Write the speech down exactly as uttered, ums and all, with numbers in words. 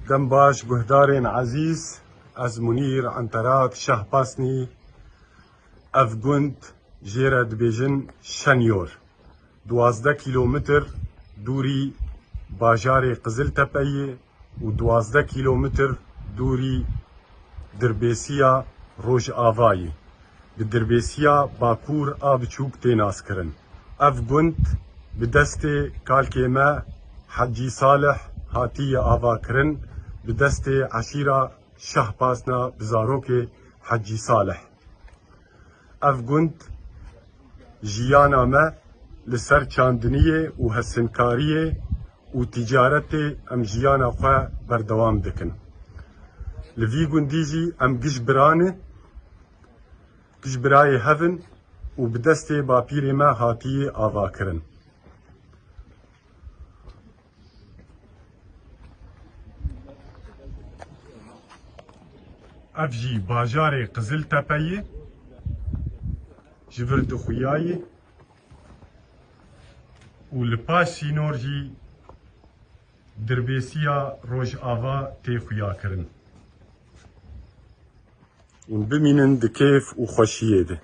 Dem baş guhdarên ezîz, ez Munîr Enterat Şehpasnî, ev gund jê re dibêjin Şenyor. Duwazdeh kîlometr dûrî bajarê Qiziltepe yê û duwazdeh kîlometr dûrî Dirbêsiya Rojava yê. Bi Dirbêsiya Bakur a Biçûk tê naskirin. Ev gund bi destê kalkê me Hecî Salih hatiye avakirin, bi destê eşîra Şehpasna bi zarokê Hecî Salih. Ev gund jiyana me li ser çandiniyê û hesinkariyê û ticaretê em jiyana xwe berdewam dikin. Li vî gundî jî em giş bira ne, giş birayê hev in û bi destê bapîrê me hatiye avakirin. Ev jî bajarê Qiziltepe yê, ji vir dixuyayê û li paş sînor jî Dirbêsiya Rojava tê xuyakirin. Hûn bimînin di kêf û xweşiyê de.